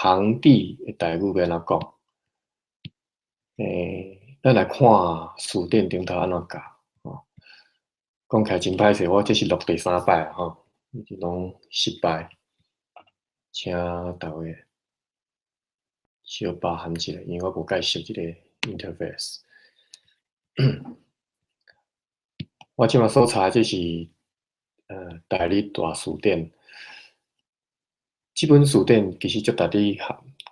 堂弟的台語欲按怎講？咱來看辭典頂頭按怎教吼。講起來真歹勢，我這是錄第三擺吼，一直攏失敗，請逐位小包涵一下，因為我無介熟這個 interface。我這馬所查的這是台語大辭典，這本辭典其實足值得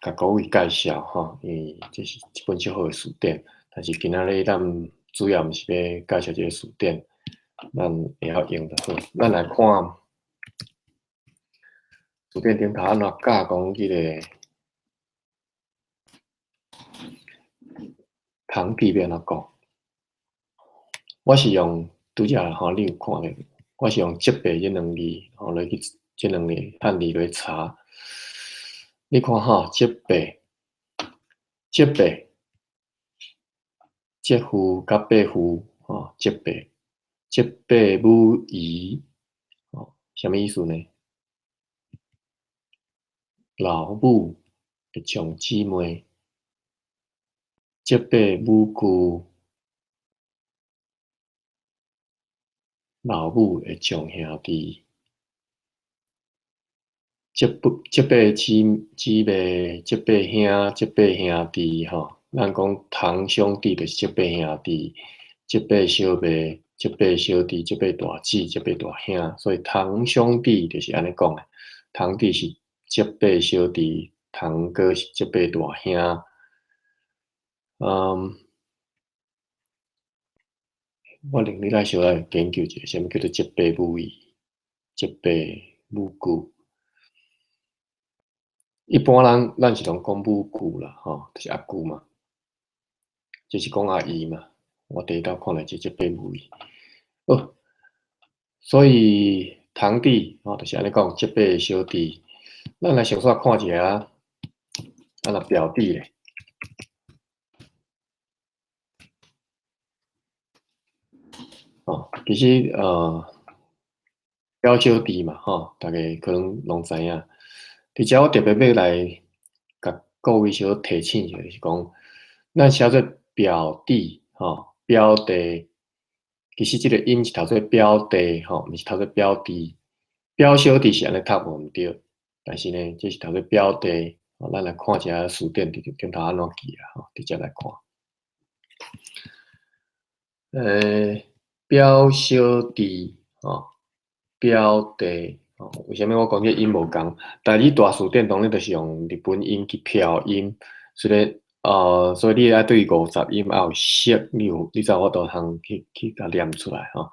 共各位介紹吼，因為這是一本足好的辭典。但是今仔日咱主要毋是欲介紹這个辭典，咱會曉用就好。咱來看辭典頂頭按怎教講這个堂弟欲按怎講？我是用拄才吼，你有看著，我是用“叔伯”這兩字吼來去這兩個漢字來查。你看吼，叔伯、叔伯、叔父佮伯父吼，叔伯、叔伯母姨，吼，啥物意思呢？老母的長姊妹，叔伯母舅，老母的長兄弟，叔伯、叔伯姊姊妹、叔伯兄、叔伯兄弟吼，咱講堂兄弟就是叔伯兄弟，叔伯小妹、叔伯小弟、叔伯大姊、叔伯大兄，所以堂兄弟就是按呢講的。堂弟是叔伯小弟，堂哥是叔伯大兄。我另你來小來研究一下，啥物叫做叔伯母姨、叔伯母舅。一般人咱是攏講母舅啦，吼，就是阿舅嘛，這是講阿姨嘛。我第一道看來是叔伯母姨。好，所以堂弟吼，就是按呢講，叔伯小弟。咱來小煞看一下啊，啊若表弟咧。哦，其實表小弟嘛，吼，逐家可能攏知影。佇遮我特別欲來共各位小提醒一下，就是講，咱寫做表弟，吼，表弟，其實這個音是讀做表弟，吼，毋是讀做表弟。表小弟是按呢讀無毋對，但是呢，這是讀做表弟。哦，咱來看一下辭典頂頂頭按怎記啊，吼，直接來看。表小弟，吼，表弟，吼，為啥物我講這音無仝？台語大辭典當然就是用日本音去飄音，所以你愛對50音愛有熟，你有你才有法度通去共念出來吼。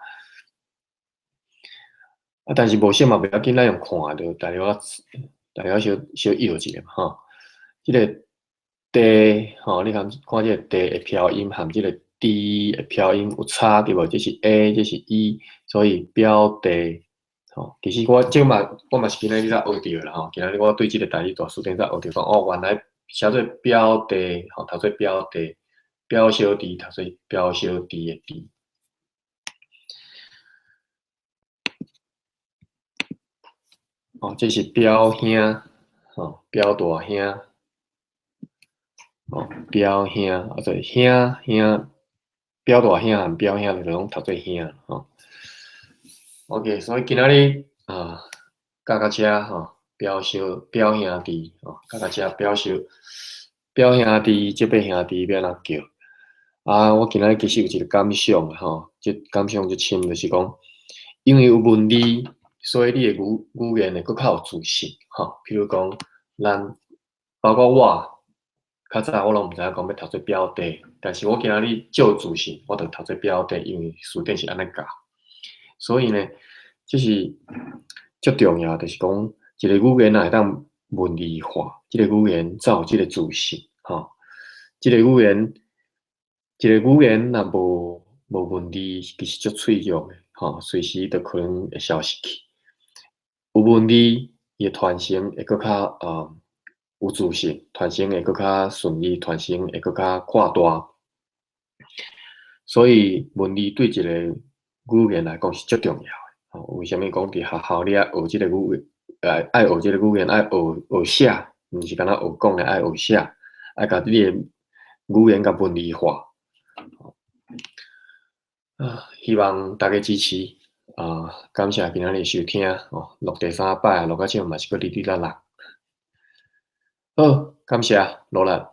啊，但是無熟嘛袂要緊，咱用看著，大約大約小小搖一下嘛吼。這个弟吼，你看看這个弟的飄音和這个D 的飄音有差對無？這是 A，這是 E，所以表弟吼。其實我這嘛，我嘛是今仔日才學著啦吼。今仔日我對這个台語大辭典才學著講，哦，原來寫做表弟吼，讀做表弟，表小弟讀做表小弟的弟。哦，這是表兄，吼，表大兄，哦，表兄，啊，做兄兄。表大兄和表兄就攏讀做兄吼。OK，所以今仔日啊，教到遮吼，表小表兄弟吼，教到遮表小表兄弟，這輩兄弟欲按怎叫？啊，我今仔日其實有一個感想吼，這感想足深，就是講，因為有文字，所以你的語言會閣較有自信吼。譬如講，咱包括我。較早我攏毋知影講欲讀做表弟，但是我今仔日足有自信，我就讀做表弟，因為辭典是按呢教。所以呢，這是足重要，就是講一個語言若會當文字化，這個語言才有這個自信，吼。這個語言，一個語言若無文字，其實足脆弱的，吼，隨時就可能會消失去。有文字，伊的傳承會閣較有自信，傳承會閣較順利，傳承會閣較擴大。所以文字對一個語言來講是足重要的。吼，為啥物講佇學校你愛學這個語言，愛學這個語言，愛學學寫，毋是干焦學講的，愛學寫，愛共你的語言共文字化。啊，希望大家支持，啊，感謝今仔日收聽，哦，錄第三擺，錄甲這嘛是閣哩哩啦啦。好，感謝，努力。